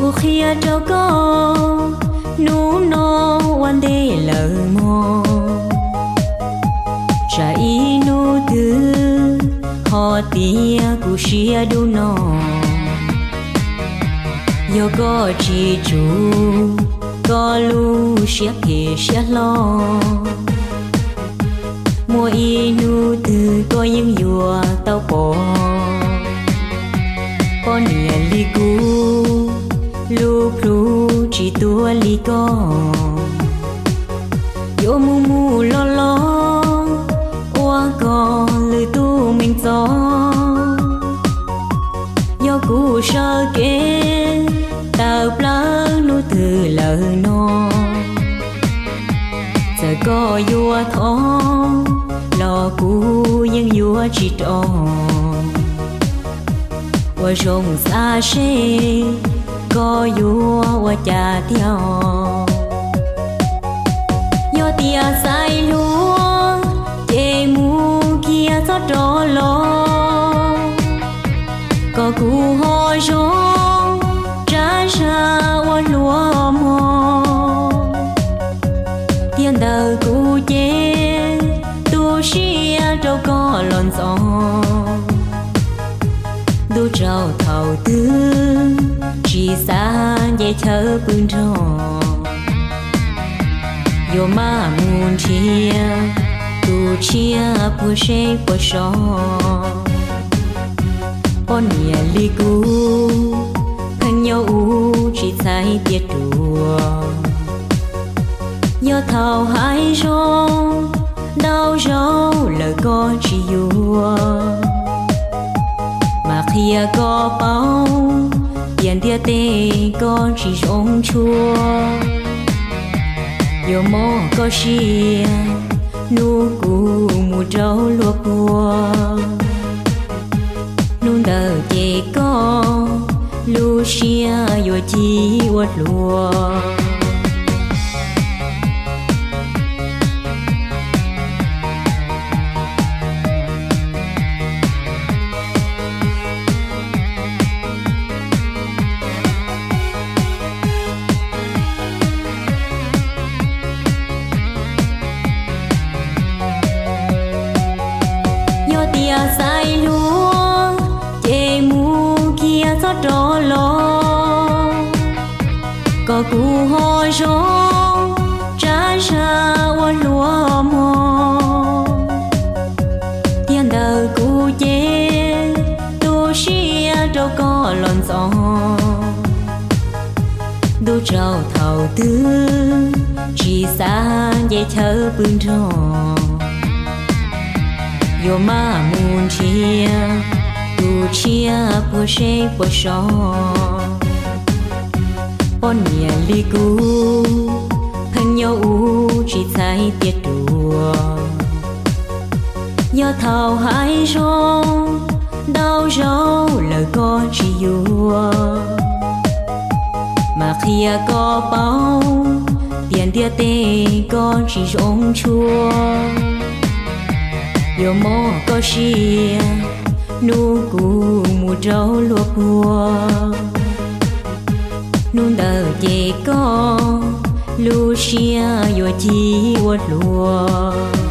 Kuv qhia rau koj, hnub no ua ntej lawm mog, tsam ib hnub twg ho tias kuv siab dub no. Yog koj tsis tsum koj lub siab phem siab hlob, muaj ib hnub twg koj yeej yuav tau pom poj niam li kuv, lub plhu tsis tuag li koj. Yuav mus mus los los ua koj lwm tus meej txov. Yog kuv sawv kev tawm plaws hnub twg lawm no, txawm koj yuav thov los kuv yeej yuav tsis rov. Ua zoo xav seb koj yuav ua cas tiag. Yog tias xaiv hlub ces mus kiag txhob rov los, kom kuv ho zoo tsav zag ua hluas mog. Tiag ntawm kuv ces tu siab rau koj los ntxov. Ntuj tsaug thaum twg tsis xav nce chaw pw nrog, yuav maj mus nrhiav tus tshiab puag seb puag so. Poj niam li kuv, pheej nyob ub tsis txhais tias ruam. Yog thaum hais zoo ntau zaus lawm koj tsis yuav, mas qhia koj paub tias ntiaj teb koj tsis zoo tshua. Yuav mob koj siab hnub kuv mus rau luag puag, hnub ntawd ces koj lub siab yuav ci ua hluas. Yog tias xaiv hlub ces mus kiag txhob rov los, kom kuv ho zoo tsav zag ua hluas mog. Tiag ntawm kuv ces tu siab rau koj los ntxov. Ntuj tsaug thaum twg tsis xav nce chaw pw nrog, yuav maj mus nrhiav tus tshiab puag seb puag so. Poj niam li kuv, pheej nyob ub tsis txhais tias ruam. Yog thaum hais zoo ntau zaus lawm koj tsis yuav, mas qhia koj paub tias ntiaj teb koj tsis zoo tshua. Yuav mob koj siab hnub kuv mus rau luag puag, hnub ntawd ces koj lub siab yuav ci ua hluas.